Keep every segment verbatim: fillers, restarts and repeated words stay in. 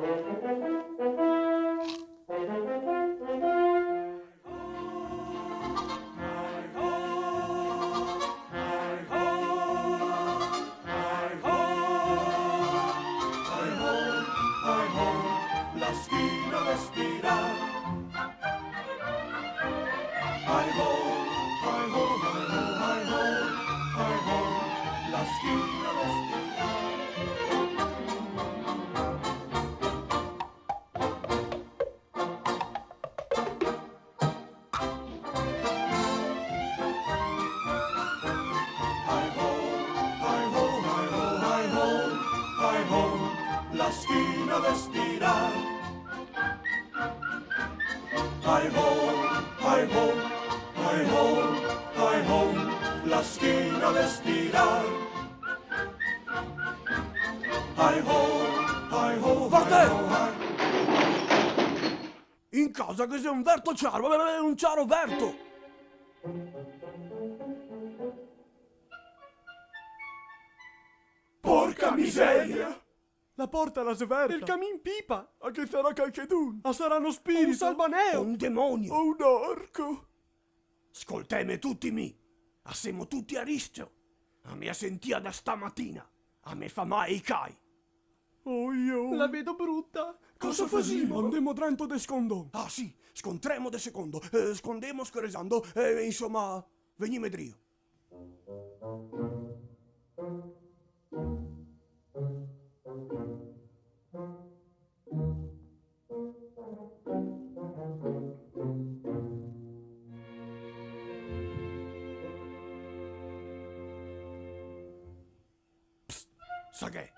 La schina da stirar. Ai ho, ai ho, ai ho, ai ho, ai ho, la schina da stirar. Ai ho, ai ho, ai ho, ai ho, ai ho, la schina da stirar. Ai ho, ai ho, ai ho, ai ho, la schina da stirar. Ai ho, ai ho, Varda! Ai ho, ai. In casa ghe xe un verto ciaro, eh, un ciaro verto! Porca miseria! La porta la xe verta! El camin pipa! A ghe sarà calchedun? A sarà no spirito? Un salvaneo! Un demonio! O un orco! Scolteme tuti mi! A semo tuti a riscio! A me a sentìa da stamatina! A me fa mal i cai! Oh, io! La vedo bruta! Cosa fasimo? Andemo drento de scondon! Ah, sì! Scontremo de secondo! Eh, scondemo scorexando! Eh, insoma, vegnime drio! Psst, sa che?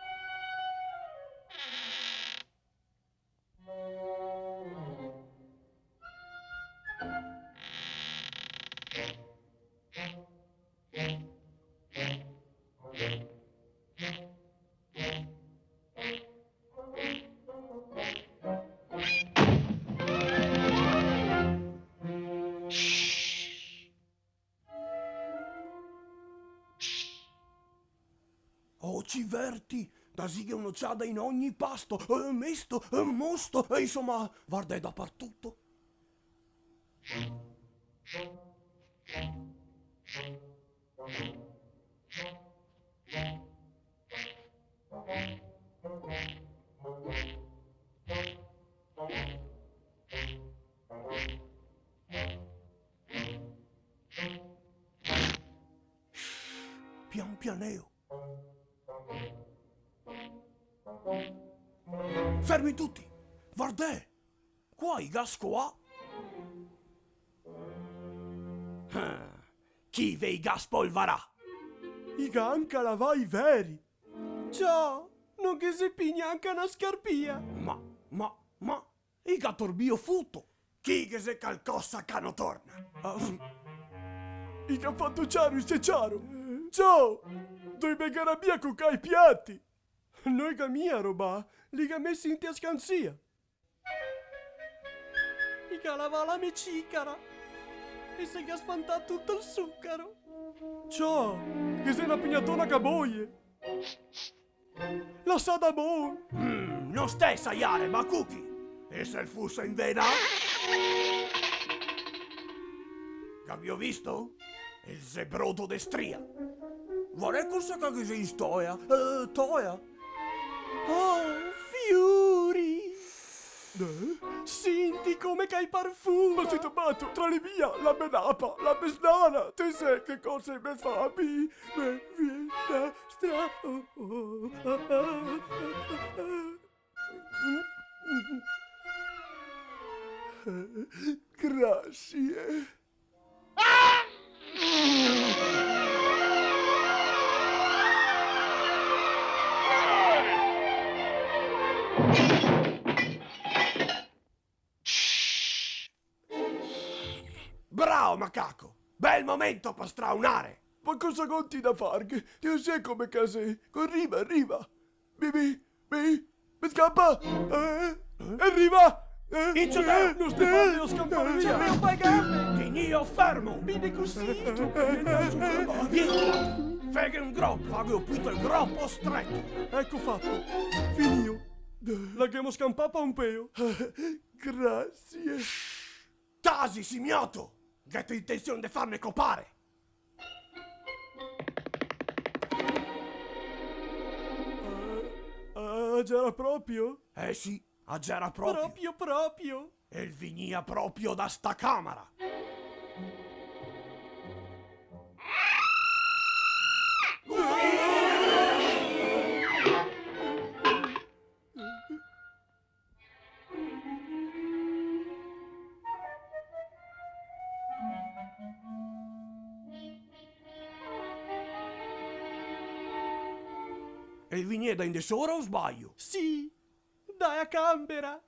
Oh, civerti! Da zighe un'ociada in ogni pasto, eh, mesto, eh, mosto, eh, insoma, varda, xe dapartuto. Pian pianeo. Fermi tuti! Vardè! Qua i ga scoà! Ah, chi ve i ga spolvarà? I ga anca lavà i veri! Ciò, no ghe xe pi gnanca na scarpia! Ma, ma, ma, i ga torbìo futo! Chi ghe xe calcosa ca no torna? Ah, sì. I ga fato ciaro, i xe ciaro! Ciò! Dove i me ga rabia co ca i piati? No i ga mia robà, li ga mesi inte a scansia! I ga lavà la me cicara e se ga sfantà tuto el sucaro. Ciò, ghe xe na pignatona ca boie. Lasada bon. Mm, no stè saiare, ma cuchi. E se el fusa in vena? Gavìo visto? El xe brodo de stria. Varè cosa ca ghe xe in stoea. Eh, toea. Oh, fiori! Eh? Sinti come che i parfuma! Ma sito mato? Tra li via, la me napa, la me snana, te sè che cosa i me fa a mi? Me vien da stra-, oh, oh, oh, oh, oh, oh. Grasie. Bravo, macaco! Bel momento par straunare! Ma cosa gonti da farghe? Te lo sè come che xe? Co riva, riva! Mi, mi, mi, mi scampa! Eh? E riva! Eh? Incio te! No te farlo scampar via! Ciò, me paga! Tegnìo fermo! Vedi cusì! Vien qua! Faghe un gropo, faghe un pito el gropo streto! Eco fato! Finìo! La ghemo scampà, Pompeo. Grasie. Tasi, simioto! Gheto intension de farme copare? Ah, ah, gera proprio? Eh sì, a gera proprio. Proprio, proprio. El vignìa proprio da sta camara. E el vignìa da in de sora o sbaglio? Sì, da a cambera.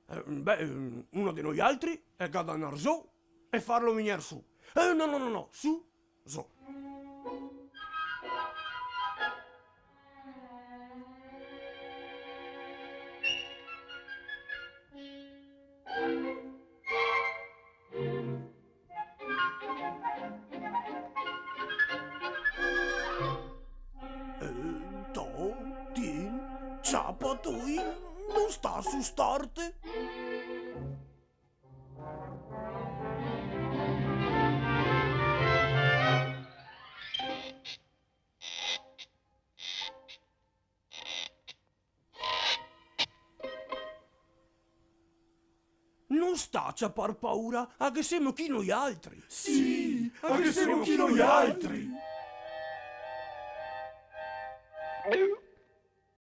Eh, beh, uno de noialtri el ga da ndar zo e farlo vegner su. Eh, no, no, no, no, su, zo. Eh, to, tin, ciapa, toi, no sta sustarte. No sta ciapar paura, a ghe semo chi noialtri. Sì, a ghe semo chi noialtri.